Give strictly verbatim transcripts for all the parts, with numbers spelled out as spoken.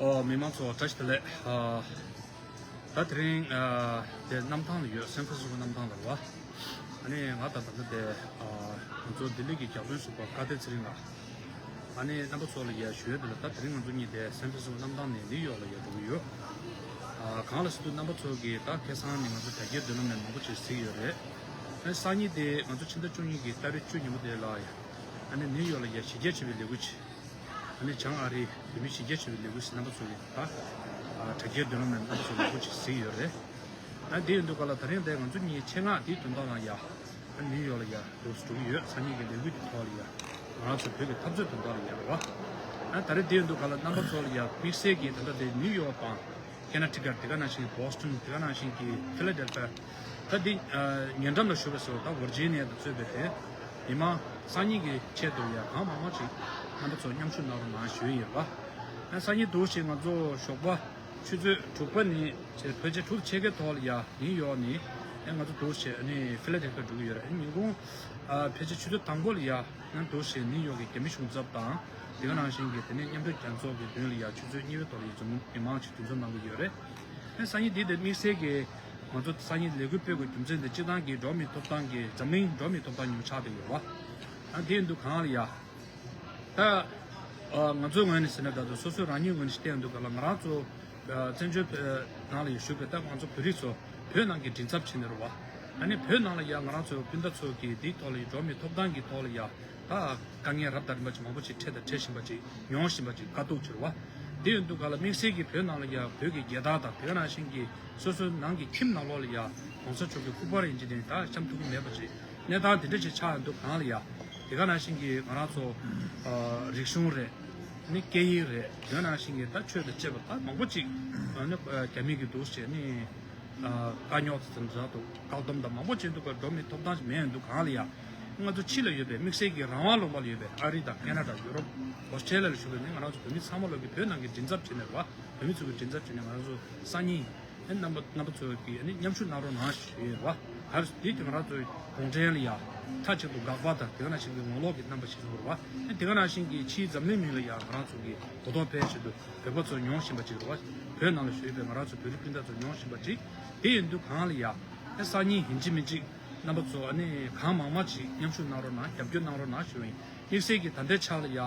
ཨོ། མི་མང་ཚོ་བཀྲ་ཤིས་བདེ་ལེགས། ཨ། ད་དེ་རིང་ཨ་དེ་གནམ་ཐང་ལ་ཡོད། སན་ཧྥ་རན་སི་སྐོ་གནམ་ཐང་ལ་རེད་བ། ཨ་ནི་ང་ད་ད་ལྟ་དེ་ཨ་ང་ཚོ་ལྡི་ལི་གི་བརྒྱ་དཔོན་ཟུར་པ་སྐལ་ལྡན་ཚེ་རིང་ལགས། ཨ་ནི་རྣམ་པ་ཚོ་ལ་ཡ་ཞུ་ཡ་དེ་ལ། ད་དེ་རིང་ང་ཚོ་གཉིས་དེ་སན་ཧྥ་རན་སི་སྐོ་གནམ་ཐང་ནས་ནིའུ་ཡོག་ལ་ཡ་འགྲོ་གི་ཡོད། ཨ་གང་ལ་ཟེར་དུས་རྣམ་པ་ཚོ་གིས་ད་ཁ་སང་ནས་ང་ཚོ་དྲ་རྒྱའི་མདུན་ལམ་ནས་མང་པོ་ཅིག་གཟིགས་ཡོད་རེད། ཨ་ནི་སང་ཉིན་དེ་ང་ཚོ་ཕྱི་ཟླ་བཅུ་གཉིས་ཀྱི་ཏ་རིག་བཅུ་ཉིན་མོ་དེ་ལ་ཡ་ཨ་ནི་ནིའུ་ཡོག་ལ་ཡ་གཞི་རྒྱ་ཆེ་བའི་ལས་འགུལ་ཅིག་ཨ་ནི་བྱང་ཨ་རིའི་བོད་མིའི་གཞི་རྒྱ་ཆེ་བའི་ལས་འགུལ་ཞིག་རྣམ་པ་ཚོ་ཡིས་ད་དྲ་རྒྱའི་མདུན་ལམ་ནས་རྣམ་པ་ཚོ་ལས་འགུལ་ཅིག་གཟིགས་ཡོད་རེད། ཨ་དེ་ཡིན་དུས་ག་ལ་ད་རིང་དེ་ང་ཚོ་གཉིས་ཆེད་མངགས་དེའི་དོན་དག་ལ་ཡ་ཨ་ནིའུ་ཡོག་ལ་ཡ་འགྲོ་འགྲོ་གི་ཡོད། སང་ཉིན་གྱི་ལས་འགུལ་དེ་ཐོག་ལ་ཡ་ང་རང་ཚོ་བོད་ཀྱི་འཐབ་རྩོད་དོན་དག་ལ་ཡ་རེད་བ། ཨ་ད་རེས་དེ་ཡིན་དུས་ག་ལ་རྣམ་པ་ཚོ་ལ་ཡ་དམིགས་བསལ་གྱིས་ད་ལྟ་དེ་ནིའུ་ཡོག་དང་། ཀེ་ན་ཊི་ཀཊ། དེ་ག་ནང་བཞིན་གྱི་བྷོ་སི་ཊོན། དེ་ག་ནང་བཞིན་གྱི་ཕི་ལ་ཌེལ་ཕི་ཡ། ད་འདི་ཉེ་འགྲམ་ལ་བཞུགས་པའི་སོ་ད་ཝར་ཇི་ནི་ཡ་དང་གཙོས་པའི་དེ་མི་མང་སང་ཉིན་གྱི་ཆེད་དུ་ཡ་གང་མང་མང་ཅིག་རྣམ་པ་ཚོ་མཉམ་ཞུགས་གནང་རོགས་གནང་ཞུ་ཡི་ཡོད་པ། ཨ་སང་ཉིན་འདུག་ཞེས་ང་ཚོ་ཞོགས་པ་ཆུ་ཚོད་དྲུག་པ་ནས་ཕལ་ཆེར་དྲུག་ཕྱེད་ཀའི་ཐོག་ལ་ཡ་ནིའུ་ཡོག་ནས་ཨ་ང་ཚོ་འདུག་ཞེས་ཨ་ནི་ཕི་ལ་ཌེལ་ཕི་ཡ་འགྲོ་གི་ཡོད་རེད། ཨ་ཉིན་གུང་ཨ་ཕལ་ཆེར་ཆུ་ཚོད་དང་པོ་ལ་ཡ་ང་འདུག་ཞེས་ནིའུ་ཡོག་གི་རྒྱ་མི་གཞུང་ཚབ་དང་། དེ་ག་ནང་བཞིན་གྱི་དེ་ནས་མཉམ་འབྲེལ་རྒྱལ་ཚོགས་ཀྱི་མདུན་ལ་ཡ་ཆུ་ཚོད་གཉིས་པའི་ཐོག་ལ་ཡ་འཛོམས་མི་མང་ཅིག་འདུ་འཛོམས་གནང་གི་ཡོད་རེད། ཨ་སང་ཉིན་འདི་དེ་དམིགས་བསལ་གྱི་ང་ཚོ་སང་ཉིན་ལས་འགུལ་སྤེལ་དགོས་རྒྱུ་མཚན་དེ་སྤྱིར་བཏང་གི་འགྲོ་བ་མིའི་ཐོབ་ཐང་གི་འཛམ་གླིང་འགྲོ་བ་མིའི་ཐོབ་ཐང་ཉིན་མོ་ཆགས་བསྡད་ཡོད་པ། ཨ་དེ་ཡིན་དུས་གང་ལ་ཡ། ད་ཨ་ང་ཚོའི་ངོས་ནས་ཟེར་ན་ད་དུང་སོ་སོའི་རང་ཉིད་ངོས་ནས་བལྟས་ཡོང་དུས་ག་ལ་ང་རང་ཚོ་ཨ་བཙན་བྱོལ་བོད་ནང་ལ་ཡ་བཞུགས་པའི་ད་ང་ཚོ་བོད་རིགས་ཚོ་བོད་ནང་གི་མགྲིན་ཚབ་བྱས་ནས་རེད་བ། ཨ་ནི་བོད་ནང་ལ་ཡ་ང་རང་ཚོའི་སྤུན་ཟླ་ཚོ་གིས་འདིའི་ཐོག་ལ་ཡ་འགྲོ་བ་མིའི་ཐོབ་ཐང་གི་ཐོག་ལ་ཡ་ད་དཀའ་ངལ་རབ་དང་རིམ་པ་ཅིག་མང་པོ་ཅིག་འཕྲད་དང་འཕྲད་བཞིན་པ་ཅིག་མྱོང་བཞིན་པ་ཅིག་དཀའ་སྡུག་ཅིག་རེད་བ། དེ་ཡིན་དུས་ག་ལ་དམིགས་བསལ་གྱི་བོད་ནང་ལ་ཡ་བོད་ཀྱི་རྒྱལ་དར་དང་དེ་ག་ནང་བཞིན་གྱི་སོ་སོའི་ནང་གི་ཁྱིམ་ནང་ལོགས་ལ་ཡ་གོང་ས་མཆོག་གི་སྐུ་པར་ཡིན་གཅིག་མིན་གཅིག་ད་བཤམས་ཐུབ་ཀྱི་མེད་པ་ཅིག་གནས་སྟངས་དེ་འདྲ་ཅིག་ཆགས་ཡོང་དུས་གང་ལ་ཡ། དེ་ག་ནང་བཞིན་གྱི་ང་རང་ཚོ་ཨ་རིག་གཞུང་རེད། ནི་སྐད་ཡིག་རེད། དེ་ག་ནང་བཞིན་གྱི་ད་ཆོས་དང་བཅས་པ་ད་མང་པོ་ཅིག་ཨ་ནི་རྒྱ་མི་གིས་འདུག་བྱས་ནི་ཨ་དཀའ་རྙོག་དང་འདྲ་འདུག་བཀག་སྡོམ་དང་མང་པོ་བྱས་འདུག་ག་འགྲོ་མི་ཐོབ་ཐང་ཅིག་མེད་ཡོང་དུས་གང་ལ་ཡ། ང་ཚོ་ཕྱི་ལ་ཡོད་པའི་དམིགས་བསལ་གྱི་རང་དབང་ལུང་པ་ལ་ཡོད་པའི་ཨ་རི་དང་ཁེ་ན་ཌ། ཡུ་རོབ། ཨོ་སི་ཀྲེ་ལི་ཡ་ལ་བཞུགས་པའི་ནི་ང་རང་ཚོ་བོད་མི་ཚང་མ་ལོག་གི་བོད་ནང་གི་མགྲིན་ཚབ་བྱས་ནས་རེད་བ། བོད་མི་ཚོ་གི་མགྲིན་ཚབ་བྱས་ནས་ང་རང་ཚོ་སང་ཉིན་ཨ་རྣམ་པ་རྣམ་པ་ཚོ་གིས་ཨ་ནི་མཉམ་ཞུགས་གནང་རོགས་གནང་ཞུ་ཡི་རེད་བ། ག་རེ་ཟེར་དུས་ང་རང་ཚོའི་གུང་ཁྲན་ལ་ཡ་མཐའ་གཅིག་ཏུ་དགག་པ་དང་དེ་ག་ནང་བཞིན་གྱི་ངོ་ལོག་གི་རྣམ་པ་ཞིག་བཟོ་དགོས་རེད་བ། ཨ་དེ་ག་ནང་བཞིན་གྱི་ཕྱིའི་འཛམ་གླིང་མི་ལ་ཡ་ང་རང་ཚོ་གི་གོ་རྟོགས་སྤེལ་ཆེད་དུ་བོད་པ་ཚོ་མྱོང་བཞིན་པ་ཅིག་རེད་བ། བོད་ནང་ལ་བཞུགས་པའི་ང་རང་ཚོ་བོད་རིགས་སྤུན་ཟླ་ཚོ་མྱོང་བཞིན་པ་ཅིག་དེ་ཡིན་དུས་གང་ལ་ཡ། ཨ་སང་ཉིན་ཡིན་གཅིག་མིན་གཅིག་རྣམ་པ་ཚོ་ཨ་ནི་གང་མང་མང་ཅིག་མཉམ་ཞུགས་གནང་རོགས་གནང་། རྒྱབ་སྐྱོར་གནང་རོགས་གནང་ཞུ་བ་ཡིན། དམིགས་བསལ་གྱི་ད་ལྟའི་ཆ་ལ་ཡ་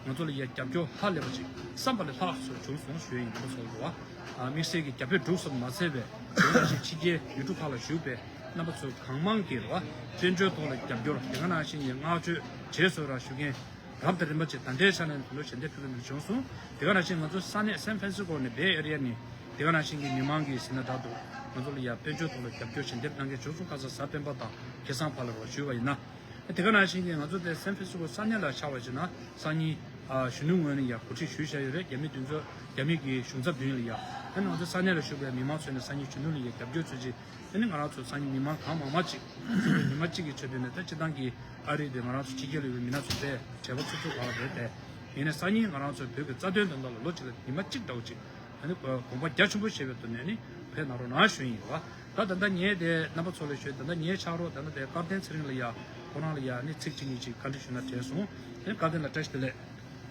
ང་ཚོ་ལ་ཡ་རྒྱབ་སྐྱོར་ཧ་ལས་པ་ཅིག་བསམ་པ་ལས་ལྷག་ཙམ་བྱུང་སོང་ཞུ་བ་ཡིན། རྣམ་པ་ཚོ་ལ་རེད་བ། ཨ་དམིགས་བསལ་གྱི་རྒྱ་བོད་འབྲུག་གསུམ་མ་ཚད་པའི་དེ་འདྲ་ཞིག་ཕྱི་རྒྱལ་ཡུལ་གྲུ་ཁག་ལ་བཞུགས་པའི་རྣམ་པ་ཚོ་གང་མང་གིས་རེད་བ། དཔལ་འབྱོར་ཐོག་ལ་རྒྱབ་སྐྱོར། དེ་ག་ནང་བཞིན་གྱི་བསྔགས་བརྗོད་བྱས་སོང་ར་ཞུ་མཁན། རབ་དང་རིམ་པ་ཅིག་ད་ལྟའི་ཆ་ནས་ལོ་ཞལ་འདེབས་ཕུལ་མཁན་བྱུང་སོང་། དེ་ག་ནང་བཞིན་ང་ཚོ་ས་གནས་སན་ཧྥ་རན་སི་ཀོ་ནས་བེ་ཨེ་རི་ཡ་ནས་དེ་ག་ནང་བཞིན་གྱི་མི་མང་གིས་ཟིན་ན་དྲག་ཏུ་ང་ཚོ་ལ་ཡ་དཔལ་འབྱོར་ཐོག་ལ་རྒྱབ་སྐྱོར་ཞལ་འདེབས་གནང་མཁན་བྱུང་སོང་། ཁ་སང་གཟའ་སྤེན་པ་དང་ཁ་སང་བར་ལ་རོགས་ཞུས་པ་ཡིན་ན། དེ་ག་ནང་བཞིན་གྱི་ང་ཚོ་དེ་སན་ཧྥ་རན་སི་ཀོ་ས་གནས་ལ་ཆགས་པ་ཡིན་ན་སང་ཉིན་ཨ་གཞོན་ནུ་ངོས་ནས་ཡ་གོ་སྒྲིག་ཞུས་བཞག་ཡོད་རེད། རྒྱ་མི་དེ་ཚོ་རྒྱ་མི་གི་གཞུང་ཚབ་མདུན་ལ་ཡ། ཨ་ནི་ང་ཚོ་ས་གནས་ལ་བཞུགས་པའི་མི་མང་ཚོ་ནས་སང་ཉིན་གཞོན་ནུ་ལ་ཡ་རྒྱབ་སྐྱོར་ཚུལ་ཅིག་ཨ་ནི་ང་རང་ཚོ་སང་ཉིན་མི་མང་གང་མང་མང་ཅིག་ཉི་མ་གཅིག་གི་ཆེད་དུ་ནས་ད་སྤྱི་བཏང་གི་ཨ་རི་དེ་ང་རང་ཚོ་ཕྱི་རྒྱལ་ལ་ཡོད་པའི་མི་སྣ་ཚོ་དེ་བྲེལ་བ་ཚུབ་ཚུབ་གང་རེད་དེ། ཡིན་ནའི་སང་ཉིན་ང་རང་ཚོ་བོད་ཀྱི་རྩ་དོན་དོན་དག་ལ་ལོ་གཅིག་ལ་ཉི་མ་གཅིག་འདྲ་བོ་ཅིག་ཨ་ནི་དགོངས་པ་རྒྱ་ཆེན་པོ་བཞེས་པའི་ཐོག་ནས་ནི་ཕེབས་གནང་རོགས་གནང་ཞུ་ཡིན་རེད་བ། ད་ད་ལྟ་ངས་དེ་རྣམ་པ་ཚོ་ལ་ཞུས། ད་ལྟ་ངའི་ཕྱག་རོགས་ད་ལྟ་དེ་སྐལ་ལྡན་ཚེ་རིང་ལ་ཡ་ཁོ་རང་ལ་ཡ་ནི་ཚིག་གཅིག་གཉིས་གཅིག་བཀའ་འདྲི་ཞུ་ན་དྲན་སོང་། ཨ་ནི་སྐལ་ལྡན་ལགས་བཀྲ་ཤིས་བདེ་ལེགས།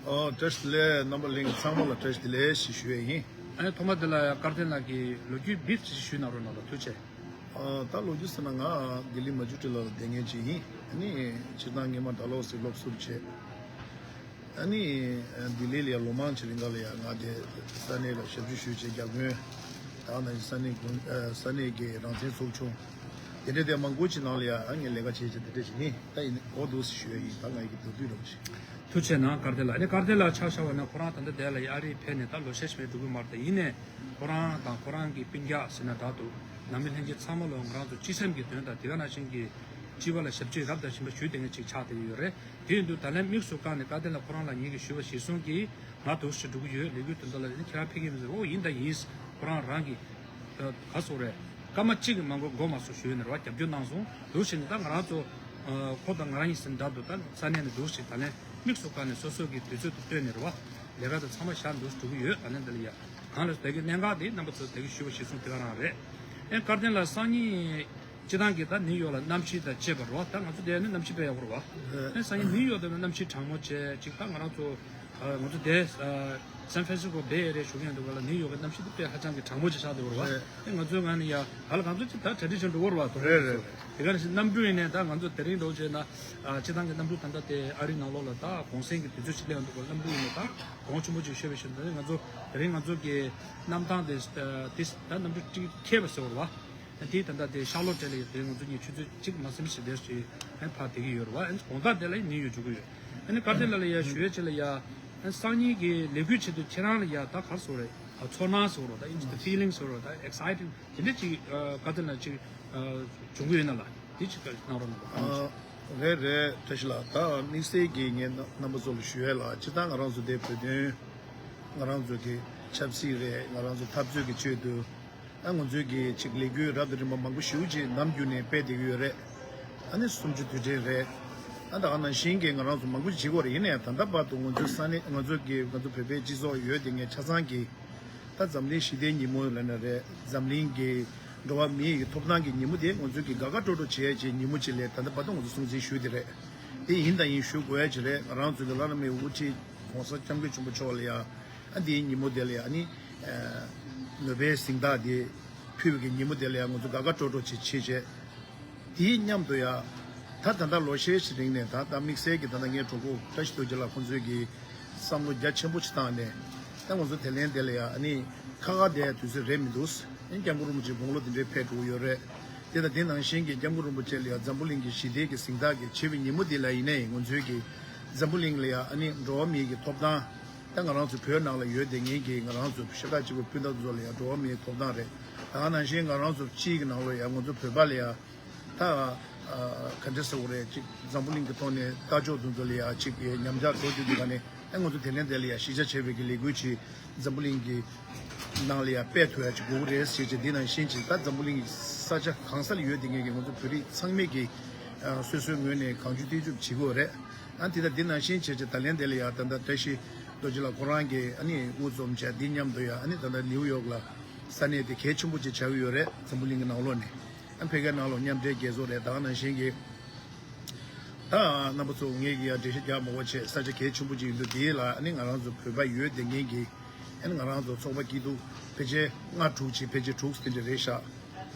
ཨོ་བཀྲ་ཤིས་བདེ་ལེགས། རྣམ་པ་ལྷན་རྒྱས་ཚང་མ་ལ་བཀྲ་ཤིས་བདེ་ལེགས་ཞེས་ཞུ་ཡས་ཡིན། ཨ་ནི་ཐོག་མ་དེ་ལ་ཡ་སྐལ་ལྡན་ལགས་ཀྱིས་ལོ་རྒྱུས་བིར་ཅིག་ཞུས་གནང་རོགས་གནང་ལ་ཐུགས་རྗེ་ཆེ། ཨ་ད་ལོ་རྒྱུས་ཟེར་ན་ང་ལྡི་ལི་མ་ཇུ་ཊི་ལ་ལ་བསྡད་མཁན་ཅིག་ཡིན། ཨ་ནི་སྤྱིར་བཏང་སྔོན་མ་ཌལ་ཧོ་སི་སློབ་ཟུར་བྱས། ཨ་ནི་ལྡི་ལི་ལ་ཡ་ལོ་མང་ཅིག་རིང་ག་ལ་ཡ་ང་དེ་ས་གནས་ལ་ཞབས་ཞུ་ཞུས་བྱས། རྒྱ་དཔོན་དང་ནང་བཞིན་ས་གནས་དགོན་ཨ་ས་གནས་ཀྱི་རང་བཙན་ཚོགས་ཆུང་དེ་འདྲ་དེ་མང་པོ་ཅིག་ནང་ལ་ཡ་ཨ་ངས་ལས་ཀ་བྱས་བྱས་དེ་འདྲ་ཅིག་ཡིན། ད་ཡིན་གོ་འདུག་ཞུ་ཡ་ཡིན། ད་ང་ཡི་གི་མདོར་བསྡུས་རང་ཞིག་ཐུགས་རྗེ་གནང་། སྐལ་ལྡན་ལགས། ཨ་ནི་སྐལ་ལྡན་ལགས་ཆ་བཞག་པ་ན་ཁོ་རང་ད་ལྟ་དེ་ལ་ཡ་ཨ་རིའི་ཕེབས་ནས་ད་ལོ་ཤས་ཤིག་མ་འགྲོ་གི་མ་རེད། ད་ཡིན་ནའི་ཁོ་རང་དང་ཁོ་རང་གི་སྤུན་ཀྱག་ཟེར་ན་དྲག་འདུག་ནང་མི་ལྷན་རྒྱས་ཚང་མ་ལོ་ང་རང་ཚོ་སྤྱི་སེམས་ཀྱི་དོན་དང་དེ་ག་ནང་བཞིན་གྱི་སྤྱི་པ་ལ་ཞབས་ཕྱི་རབ་དང་རིམ་པ་ཞུས་བསྡད་མཁན་ཅིག་ཆགས་བསྡད་ཡོད་རེད། དེ་ཡིན་དུས་ད་ལན་དམིགས་སུ་བཀར་ནས་སྐལ་ལྡན་ལགས་ཁོ་རང་ལ་ངེད་ཀྱིས་ཞུས་པ་གཞིར་བཟུང་གིས་ང་འདུག་སེ་འགྲོ་གི་ཡོད། ལས་འགུལ་དོན་དག་ལ་ནི་ཁྱེད་རང་ཕེབས་ཀྱི་མི་འདུག་ཨོ་ཡིན་ད་ཡིན། ཁོ་རང་རང་གི་ཨ་ག་སོག་རེད། སྐར་མ་གཅིག་གི་མ་འགོར་མགོ་མ་ཚོས་ཞུས་ནས་རེད་བ། རྒྱབ་སྐྱོར་གནང་སོང་། འདུག་སེ་ནི་ད་ང་རང་ཚོ་ཨ་ཁོ་དང་ང་རང་གཉིས་ཟིན་འདྲ་འདུག་ད་ས་གནས་ནས་འདུག་སེ་ད་ལན་དམིགས་སུ་བཀར་ནས་སོ་སོ་གི་དུས་ཚོད་དུ་བཏོན་ནས་རེད་བ། ལས་ཀ་དང་ཚང་མ་བཞག་འདུག་སེ་འགྲོ་གི་ཡོད། ད་ལན་འདི་ལ་ཡ་གང་ལ་ད་གི་གནད་འགག་དེ་རྣམ་པ་ཚོ་ད་གི་ཞུས་པ་གཞིར་བཟུང་དེ་ག་རང་རེད། ཨེ་སྐལ་ལྡན་ལགས་སང་ཉིན་སྤྱི་བཏང་གི་ད་ནིའུ་ཡོག་ལ་གནམ་གཤིས་དང་བཅས་པ་རེད་བ། ད་ང་ཚོ་དེ་ནི་གནམ་གཤིས་དཔེ་ཡག་པོ་རེད་བ། ཨེ་སང་ཉིན་ནིའུ་ཡོག་དེ་ན་གནམ་གཤིས་གྲང་མོ་བྱས་ཅིག་ད་ང་རང་ཚོ་ ང་ཚོ་དེ་སན་ཧྥ་རན་སི་སྐོ་བྷེ་ཨེ་རི་ཡ་བཞུགས་མཁན་འདུག་ག་ལ། ནིའུ་ཡོག་གི་གནམ་གཤིས་དེ་དཔེ་ཧ་ཅང་གི་གྲང་མོ་ཅིག་ཆགས་བསྡད་ཡོད་རེད་བ། རེད། ཨེ་ང་ཚོའི་ངང་ནས་ཡ་ག་ལ་གང་ཚོད་ཅིག་ད་ཊེ་ཌི་ཤན་འགྲོ་གི་རེད་བ། དོ་རེད་རེད། དེ་ག་ནང་བཞིན་གནམ་གྲུ་ཡིན་ནའི་ད་ང་ཚོ་དེ་རིང་འགྲོ་བྱས་ན་ཨ་སྤྱིར་བཏང་གི་གནམ་གྲུ་ད་ལྟ་དེ་ཨ་རིའི་ནང་ལོགས་ལ་ད་གུང་སེང་གི་དུས་ཚོད་ཅིག་སླེབས་འདུག་ག། གནམ་གྲུ་ཡིན་ནའི་ད་གོང་ཆེན་པོ་ཅིག་ཤོད་པའི་ཕྱིར། ད་ནི་ང་ཚོ་དེ་རིང་ང་ཚོ་གི་གནམ་ཐང་དེ་དེ་ད་གནམ་གྲུ་ཊི་ཀེ་ཊི་ཁེལ་བ་ཟེར་བ་རེད་བ། དེ་ད་ལྟ་དེ་ཤར་ལོ་ཊེ་ལ་ཡོད་དེ་ང་ཚོ་གཉིས་ཆུ་ཚོད་གཅིག་མ་ཟིན་ཞིག་དེར་ཞིག་ཕར་བསྡད་ཀྱི་ཡོད་རེད་བ། ཨ་ནི་དགོང་དག་དེ་ལ་ནིའུ་ཡོག་འགྲོ་གི་ཡོད། ཨ་ནི་ཀར་ཏན་ལགས་ལ་ཡ་ཞུ་ཡས་ཅིག་ལ་ཡ། ཨ་སང་ཉིན་གྱི་ལས་འགུལ་ཆེད་དུ་ཁྱེད་རང་ལ་ཡ་ད་ག་རེ་ཟེར་དགོས་རེད། ཨ་ཚོར་སྣང་ཟེར་དགོས་རེད། ད་ཨིན་ཇི་ད་ཕི་ལིང་ཟེར་དགོས་རེད། ད་ཨེག་སའི་ཊིང་དེ་འདྲ་ཅིག་ཨ་ཀར་ཏན་ལགས་ཅིག་ཨ་བྱུང་གི་ཡོད་ན་ལ་དེ་ཅིག་གནང་རོགས་གནང་། ཨ་རེད་རེད། བཀྲ་ཤིས་ལགས། ད་དམིགས་བསལ་གྱིས་ངས་རྣམ་པ་ཚོ་ལ་ཞུ་ཡས་ལ་སྤྱིར་བཏང་ང་རང་ཚོ་དེ་བོད་དོན་ང་རང་ཚོ་གི་ཆབ་སྲིད་རེད། ང་རང་ཚོ་འཐབ་རྩོད་ཀྱི་ཆེད་དུ། ཨ་ང་ཚོའི་གི་ཅིག་ལས་འགུལ་རབ་དང་རིམ་པ་མང་པོ་ཞེ་པོ་ཅིག་ནམ་རྒྱུན་ནས་སྤེལ་བསྡད་ཀྱི་ཡོད་རེད། ཨ་ནི་གསུམ་བཅུ་དུས་དྲན་རེད། ཨ་ད་ག་ནང་བཞིན་གྱི་ང་རང་ཚོ་མང་པོ་ཅིག་བྱེད་ཀྱི་ཡོད་རེད། ཡིན་ནའི་ད་ལྟ་བར་དུ་ང་ཚོའི་ས་གནས་ང་ཚོ་གི་ང་ཚོ་བོད་པའི་སྤྱི་ཚོགས་ཡོད་དེ་ངས་ཆ་ཚང་གི་ད་འཛམ་གླིང་ཞི་བདེའི་ཉིན་མོ་ལབ་ན་རེད། འཛམ་གླིང་གི་འགྲོ་བ་མིའི་གི་ཐོབ་ཐང་གི་ཉིན་མོ་དེ་ང་ཚོའི་གི་དགའ་དགའ་སྤྲོ་སྤྲོ་བྱེད་ཡས་ཀྱི་ཉིན་མོ་ཅིག་ལ་ད་ལྟ་བར་དུ་ང་ཚོ་སྲུང་བརྩི་ཞུས་དེ་རེད། དེ་ཡིན་དང་ཡིན་ཞུ་དགོས་ཡ་ཅིག་རེད། ང་རང་ཚོ་གི་བླ་ན་མེད་པའི་དབུ་ཁྲིད་༸གོང་ས་༸སྐྱབས་མགོན་ཆེན་པོ་མཆོག་ལ་ཡ། ཨ་འདིའི་ཉིན་མོ་དེ་ལ་ཡ་ཨ་ནི་ནོ་བེལ་གཟེངས་རྟགས་དེ་ཕུལ་བའི་གི་ཉིན་མོ་དེ་ལ་ཡ་ང་ཚོ་དགའ་དགའ་སྤྲོ་སྤྲོ་བྱེད་བྱེད་བྱས། དེའི་མཉམ་དུ་ཡ་ད་ད་ལྟ་ལོ་ཤས་ཤིག་རིང་ནས་ད་ལྟ་དམིགས་བསལ་གྱི་ད་ལྟ་ངའི་གྲོགས་པོ་བཀྲ་ཤིས་རྡོ་རྗེ་ལགས་ཁོང་ཚོའི་གི་བསམ་བློ་རྒྱ་ཆེན་པོ་ཅིག་བཏང་ནས་ད་ང་ཚོ་དེ་ལན་དེ་ལ་ཡ་ཨ་ནི་ཁ་ཁ་བསྡད་དུས་ཚོད་རེད་མི་འདུག་ཨ་ནི་སྐྱབས་མགོན་རིན་པོ་ཆེ་དགུང་ལོ་དེ་འདྲའི་ཕེབས་འགྲོ་གི་ཡོད་རེད། དེ་དང་དེ་ནང་བཞིན་གྱི་སྐྱབས་མགོན་རིན་པོ་ཆེ་ལ་ཡང་འཛམ་བུ་གླིང་གི་ཞི་བདེ་གི་གཟེངས་རྟགས་ཀྱི་བྱེད་པའི་ཉིན་མོ་འདི་ལ་ཡིན་ནའི་ང་ཚོའི་གི་འཛམ་བུ་གླིང་ལ་ཡང་ཨ་ནི་འགྲོ་བ་མིའི་གི་ཐོབ་ཐང་། ད་ང་རང་ཚོ་བོད་ནང་ལ་ཡོད་བསྡད་མཁན་གྱི་ང་རང་ཚོ་ཤ་ཁྲག་གཅིག་པའི་སྤུན་ཟླ་ཚོ་ལ་ཡང་འགྲོ་བ་མིའི་ཐོབ་ཐང་རེད། ད་ག་ནང་བཞིན་ང་རང་ཚོ་སྤྱིའི་གི་ནང་ལ་ཡང་ང་ཚོ་བོད་པ་ལ་ཡང་ད་ག་འདྲ་ཟེར་དགོས་རེད། ཅིག་འཛམ་བུ་གླིང་གི་ཐོག་ནས་ལྟ་ཕྱོགས་དེ་ཚོ་ལ་ཡང་ཅིག་ཉམས་ཆག་འགྲོ་རྒྱུ་འདུག་ག་ནས་ཨ་ང་ཚོ་དེ་ལན་དེ་ལ་ཡང་གཞིས་ཆགས་བྱས་པའི་གི་ལས་འགུལ་ཅིག་འཛམ་བུ་གླིང་གི་ནང་ལ་ཡང་སྤེལ་ཐུབ་ཡ་ཅིག་དགོས་ཀྱི་རེད་ཟེར་བྱས། འདི་ནང་བཞིན་ཅིག་ད་འཛམ་བུ་གླིང་གི་ས་ཆ་གང་ས་ལ་ཡོད་བསྡད་མཁན་གྱི་ང་ཚོ་བོད་རིགས་ཚང་མས་ཀྱི་ཨ་སོ་སོའི་ངོས་ནས་གང་བྱུང་ཐེངས་བྱུང་བྱེད་དགོས་རེད། ཨ་དེ་ད་འདི་ནང་བཞིན་བྱས་བྱས་ད་ལན་དེ་ལ་ཡང་ད་ལྟ་བཀྲ་ཤིས་རྡོ་རྗེ་ལགས་ཁོ་རང་གིས་ཨ་ནི་དབུ་འཛོམས་བྱས། འདི་མཉམ་དུ་ཡང་ཨ་ནི་ད་ལྟ་ནིའུ་ཡོག་ལ་ས་གནས་དེ་གལ་ཆེན་པོ་ཅིག་ཆགས་ཀྱི་ཡོད་རེད། འཛམ་བུ་གླིང་གི་ནང་ལོགས་ནས་ཨ་ཕ་གིའི་ནང་ལོགས་མཉམ་འབྲེལ་རྒྱལ་ཚོགས་རེད། ད་ག་ནང་བཞིན་གྱི་ད་རྣམ་པ་ཚོ་ངས་ཀྱི་ཡང་འགྲེལ་བཤད་རྒྱག་མ་དགོས་བྱས། ས་ཆ་གལ་ཆེན་པོ་ཅིག་ཡིན་དུས་དེ་ལ་ཨ་ནི་ང་རང་ཚོ་བོད་པ་ཡོད་བསྡད་མཁན་གྱི་ཨ་ནི་ང་རང་ཚོ་ཚོགས་པ་སྐྱིད་སྡུག་ཕལ་ཆེར་ལྔ་དྲུག་ཅིག་ཕལ་ཆེར་དྲུག་དེ་འདྲ་རེད་ཤག་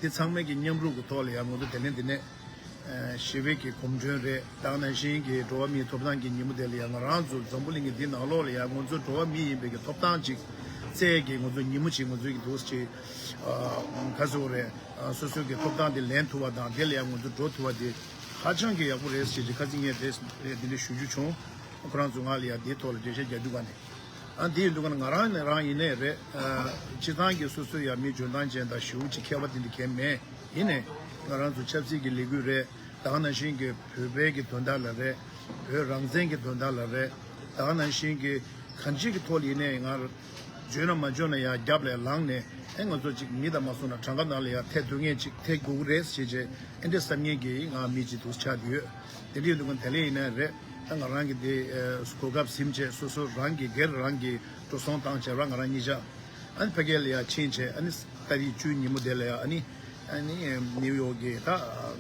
དེ་ཚང་མས་ཀྱི་མཉམ་རུབ་ཀྱི་ཐོག་ལ་ཡང་ང་ཚོ་དེ་ནས་དེ་ནས་ཨ་ཞི་བའི་གི་གོམ་བགྲོད་རེད། ད་ག་ནང་བཞིན་གྱི་འགྲོ་བ་མིའི་ཐོབ་ཐང་གི་ཉིན་མོ་དེ་ལ་ཡང་ང་རང་ཚོ་འཛམ་བུ་གླིང་གི་འདི་ནང་ལོགས་ལ་ཡང་ང་ཚོ་འགྲོ་བ་མི་ཡིན་པའི་གི་ཐོབ་ཐང་ཅིག་བཙལ་གྱི་ང་ཚོ་ཉིན་མོ་ཅིག་ང་ཚོའི་གི་འདུག་ཅིག་ཨ་ག་ཟེར་དགོས་རེད། ཨ་སོ་སོའི་གི་ཐོབ་ཐང་དེ་ལེན་ཐུབ་པ་དང་དེ་ལ་ཡང་ང་ཚོ་འགྲོ་ཐུབ་པ་དེ་ཧ་ཅང་གི་ཡག་པོ་རེད་ཟེར་གྱི་ཁ་སང་ངས་དེ་དེ་འདྲ་ཞུ་རྒྱུ་བྱུང་། ཁོ་རང་ཚོ་ང་ལ་ཡང་དེའི་ཐོག་ལ་འགྲེལ་བཤད་རྒྱག་རྒྱུ་ག་ནས། ཨ་འདི་ཡིན་དུས་ཀ་ན་ང་རང་ནས་རང་ཡིན་ནའི་རེད། ཨ་སྤྱིར་བཏང་གི་སོ་སོའི་ཡང་མི་འཇོན་ཐང་ཅན་དང་ཞེ་པོ་ཅིག་མཁས་པ་དེ་འདྲ་གང་མེད། ཡིན་ནའི་ང་རང་ཚོ་ཆབ་སྲིད་ཀྱི་ལས་འགུལ་རེད། ད་ག་ནང་བཞིན་གྱི་བོད་པའི་གི་དོན་དག་ལ་རེད། བོད་རང་བཙན་གྱི་དོན་དག་ལ་རེད། ད་ག་ནང་བཞིན་གྱི་གང་ཅིའི་གི་ཐོག་ལ་ཡིན་ནའི་ང་འཇོན་ན་མ་འཇོན་ན་ཡང་རྒྱབ་ལ་ལངས་ནས་ཨེ་ང་ཚོ་ཅིག་མི་དང་མ་སོང་ན་གྲངས་ཀ་ནང་ལ་ཡང་ཐེ་ཐུབ་མཁན་ཅིག་ཐེ་དགོས་ཀྱི་རེད་ཟེར་བྱས་ཨེ་འདྲ་བསམ་མཁན་གྱི་ང་མི་ཅིག་འདུག་ཆགས་བསྡད་ཡོད། དེ་འདྲ་ཡིན་དུས་ཀ་ན་དེ་ལས་ཡིན་ན་རེད། ད་ང་རང་གི་དེ་ཨ་གོ་སྐབས་ཟིན་བྱས་སོ་སོ་རང་གི་སྒེར་རང་གི་འགྲོ་སོང་བཏང་བྱས་རང་ང་རང་གཉིས་ཆ་ཨ་ནི་ཕ་གི་ལ་ཡ་ཕྱིན་བྱས་ཨ་ནི་ཏ་རིག་བཅུའི་ཉིན་མོ་དེ་ལ་ཡ་ཨ་ནི་ཨ་ནི་ནིའུ་ཡོག་གི་ད་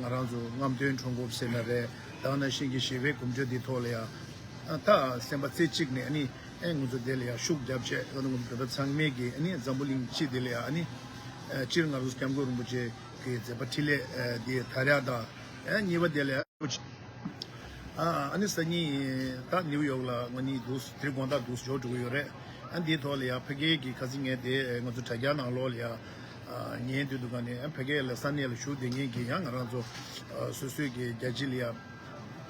ང་རང་ཚོ་རྔམ་སྟོན་ཁྲོམ་སྐོར་ཟེར་ན་རེད། ད་ག་ནང་བཞིན་གྱི་ཞི་བའི་གོམ་བགྲོད་འདིའི་ཐོག་ལ་ཡ་ཨ་ད་སེམས་པ་རྩེ་གཅིག་ནས་ཨ་ནི་ཨེ་ང་ཚོ་དེ་ལ་ཡ་ཤུགས་བརྒྱབ་བྱས་ཨ་ནི་ང་ཚོ་བོད་པ་ཚང་མས་ཀྱི་ཨ་ནི་འཛམ་བུ་གླིང་སྤྱི་དེ་ལ་ཡ་ཨ་ནི་ཨ་སྤྱིར་ང་ཚོ་སྐྱབས་མགོན་རིན་པོ་ཆེ་གི་མཛད་པ་འཕྲིན་ལས་ཨ་དེ་དར་ཡག་དང་། ཨ་གཉིས་པ་དེ་ལ་ཨ་ནི་སང་ཉིན་ད་ནིའུ་ཡོག་ལ་ང་གཉིས་འདུག་དེ་དགོང་དག་འདུག་འབྱོར་འགྲོ་གི་ཡོད་རེད། ཨ་འདིའི་ཐོག་ལ་ཡང་ཕ་གིའི་གི་ཁ་སང་ངས་དེ་ང་ཚོ་དྲ་རྒྱ་ནང་ལོགས་ལ་ཡང་ཉན་དུས་འདུག་ག་ནས་ཨ་ཕ་གི་ལ་ས་གནས་ལ་བཞུགས་བསྡད་མཁན་གྱི་ཡང་ང་རང་ཚོ་སོ་སོའི་གི་རྒྱལ་སྤྱི་ལ་ཡང་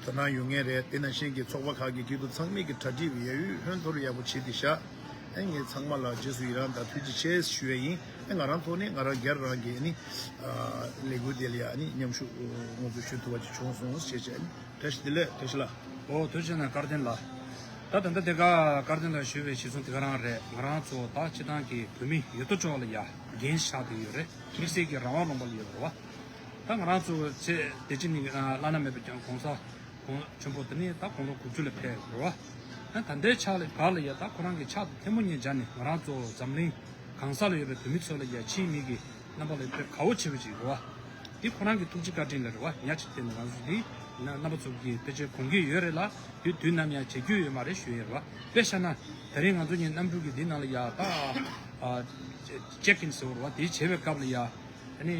དོ་སྣང་ཡོད་མཁན་རེད། དེ་ནང་བཞིན་གྱི་ཚོགས་པ་ཁག་གི་སྐྱིད་སྡུག་ཚང་མས་ཀྱི་གྲ་སྒྲིག་ཡ་ཡུལ་ཧོན་ཐོར་ཡག་པོ་བྱེད་དེ་བཞག་ཨ་ངས་ཚང་མ་ལ་རྗེས་སུ་ཡི་རང་དང་ཐུགས་རྗེ་ཆེ་ཞུ་ཡ་ཡིན། ཨ་ང་རང་ཐོག་ནས་ང་རང་སྒེར་རང་གི་ཨ་ནི་ལས་འགུལ་དེ་ལ་ཡ་ཨ་ནི་མཉམ་ཞུགས་ང་ཚོ་ཞུ་ཐུབ་པ་ཅིག་བྱུང་སོང་ཞེས་བྱས། ཨ་ནི་བཀྲ་ཤིས་བདེ་ལེགས། བཀྲ་ཤིས་ལགས། ཨོ་ཐུགས་རྗེ་གནང་། བཀའ་དྲིན་ལ། ད་ད་ལྟ་དེ་ག་བཀའ་དྲིན་ལ་ཞུ་བའི་གཞི་བཟུང་དེ་ག་རང་རེད། ང་རང་ཚོ་ད་སྤྱིར་བཏང་གི་བོད་མི་ཡོད་དོ་ཅོག་ལ་ཡ་འགན་ཆགས་བསྡད་ཡོད་རེད། དམིགས་བསལ་གྱི་རང་དབང་ལུང་པ་ལ་ཡོད་རེད་བ། ད་ང་རང་ཚོ་ཚེ་འདི་ཕྱི་གཉིས་ཀྱི་བླ་ན་མེད་པ་ཀྱང་གོང་ས་གོང་ཆེན་པོ་དེ་ནས་ད་དགུང་ལོ་དགུ་བཅུ་ལ་ཕེབས་རེད་བ། ད་ད་ལྟའི་ཆ་ལ་ག་ལ་ཡ་ད་ཁོ་རང་གི་ཕྱག་དེ་ཐལ་མོ་སྙེག་བྱས་ནས་ང་རང་ཚོ་འཛམ་གླིང་གང་ས་ལ་ཡོད་པའི་བོད་མི་ཚོ་ལ་ཡ་ཕྱིའི་མི་གི་རྣམ་པ་ལ་དཔེ་དགའ་བོ་ཆེ་བོ་ཅིག་རེད་བ། འདི་ཁོ་རང་གི་ཐུགས་རྗེ་བཀའ་དྲིན་ལ་རེད་བ། ཉག་ཅིག་བལྟས་ན་ང་ཚོ་འདི་ ན་རྣམ་པ་ཚོ་གིས་ཕལ་ཆེར་དགོངས་ཀྱི་ཡོད་རེད་ལ། དུས་དུས་ནམ་ཡང་བྱེད་རྒྱུ་ཡོད་མ་རེད་ཞུ་ཡས་རེད་བ། དཔེ་བཞག་ན་ད་རིང་ང་ཚོ་གཉིས་གནམ་གྲུ་གི་འདི་ནང་ལ་ཡ་ད་ཨ་ཅེ་ཀིན་ཟེར་བ་རེད་བ། དེ་བྱེད་པའི་སྐབས་ལ་ཡ། ཨ་ནི་